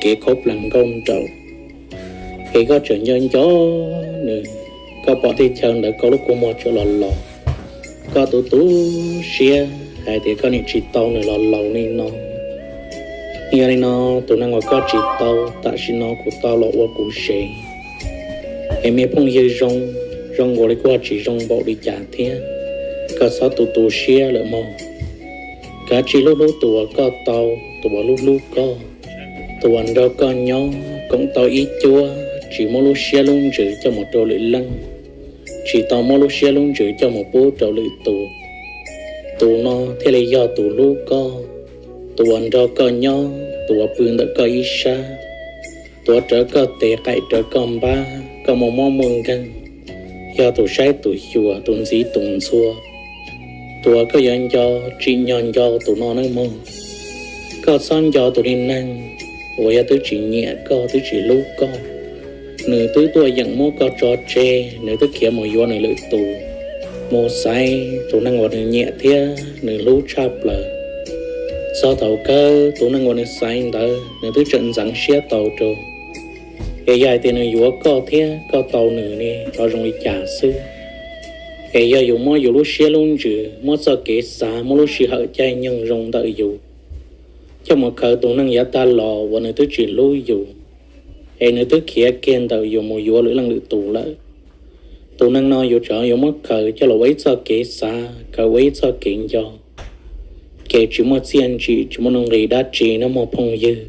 kev khaub plas nkauj nraug, es koj tseem nco nco nws, koj pom tej chaw ntawd koj lub kua muag tseem los los, koj tu tu siab hais tias koj niam tsis tau nws los laus li no. Yog li no, tus neeg uas koj tsis tau, tam sim no kuv tau los ua kuv sev. Es me phooj ywg zoo, zoo nkaus li kuj tsis zoo npaum li cas thiab, koj txhob tu tu siab lawm mog. Kav tsij hlub hlub tus uas koj tau, tus uas hlub hlub koj, tus uas nrog koj nyob koom tau ib cuab, tsis muab lub siab lub ntsws coj mus rau lwm leej, tsis tau muab lub siab lub ntsws coj mus pub rau lwm tus. Tus no thiaj li yog tus hlub koj, tus uas nrog koj nyob, tus uas pw ntawm koj ib sab, tus uas rawv koj tes qaim rawv koj npab, koj muaj mob muaj nkeeg, yog tus saib tus xyuas, tus ntxiv tus ntxhua, tus uas koj yuav nco, tsim nyog nco tus no nawb mog. Koj txhob nco tus niag neeg uas yog twb tsis nyiam koj, twb tsis hlub koj, nws twb tuaj yeem muab koj tso tseg, nws twb khiav mus yuav nws lwm tus, mus xaiv tus neeg uas nws nyiam thiab nws hlub tshaj plaws. Txog thaum kawg tus neeg uas nws xaiv ntawd nws twb tseem ntxeev siab tau rau. Es yog hais tias nws yuav koj thiab koj tau nws ne, ho zoo li cas xwb? Es yog yus muab yus lub siab lub ntsws, muab txoj kev xav, muab lub sij hawm caij nyoog zoo ntawm yus coj mus khaws tus neeg yav tag los uas nws twb tsis hlub yus, es nws twb khiav kiag ntawm yus mus yuav lwm leej lwm tus lawm, tus neeg no yus tseem yuav muab khaws coj los ua ib txoj kev xav, khaws ua ib txoj kev nco, ces tsis muaj txiaj ntsim, tsis muaj nuj nqis dab tsi nawb mog phooj ywg.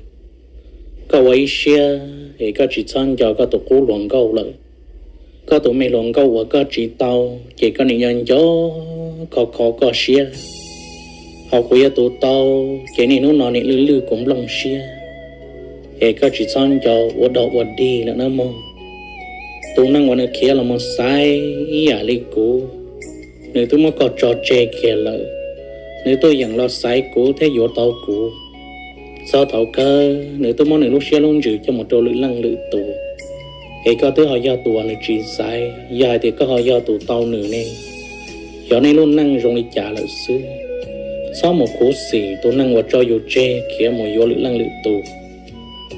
Koj ua ib siab es koj tsis txhob nco koj tus qub hluas nkauj lawm. Koj tus me hluas nkauj uas koj tsis tau, ces koj niam nco nco, kho kho koj siab. Ho kuv yog tus tau, ces niaj hnub no niam lwj lwj kuv nplooj siab, es koj tsis txhob nco ua dog ua dig lawm nawb mog. Tus neeg uas nws khiav los mus xaiv ib yam li kuv, nws twb muab koj tso tseg kiag lawm, nws tuaj yeem los xaiv kuv thiab yuav tau kuv. Txog thaum kawg nws twb muab nws lub siab lub ntsws coj mus rau lwm leej lwm tus, es koj twb ho yog tus uas nws tsis xaiv, yog hais tias koj ho yog tus tau nws ne, xyov nej lub neej zoo li cas lawm xwb. Txhob mus khuv xim tus neeg uas tso yus tseg khiav mus yuav lwm leej lwm tus.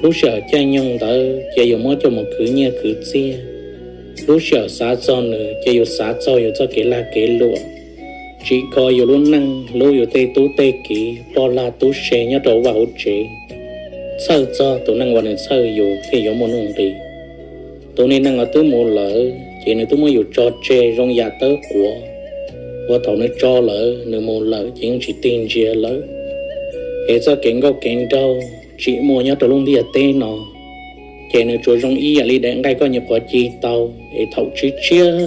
Lub sij hawm caij nyoog ntawd ces yus muab coj mus khwv nyiaj khwv txiaj. Lub sij hawm xav txog nws ces yus xav txog yus txoj kev lag kev luam, tsim kho yus lub neej, hlub yus tej tub tej kiv, poj lag tub se nyob rau vaj hauv tsev, txhawj txog tus neeg uas nws txhawj yus thiaj yuav muaj nuj nqis. Tus niag neeg uas twb mus lawm ces nws twb muab yus tso tseg zoo yam tawb quav, uas thaum nws tso lawm nws mus lawm ces yeej tsis tig ntsia lawm. Es txoj kev nkauj kev nraug tsim muaj nyob rau lub ntiaj teb no, ces nws tsuas zoo ib yam li daim nqaij koj nyuam qhuav ci tau, es thaum tshiab tshiab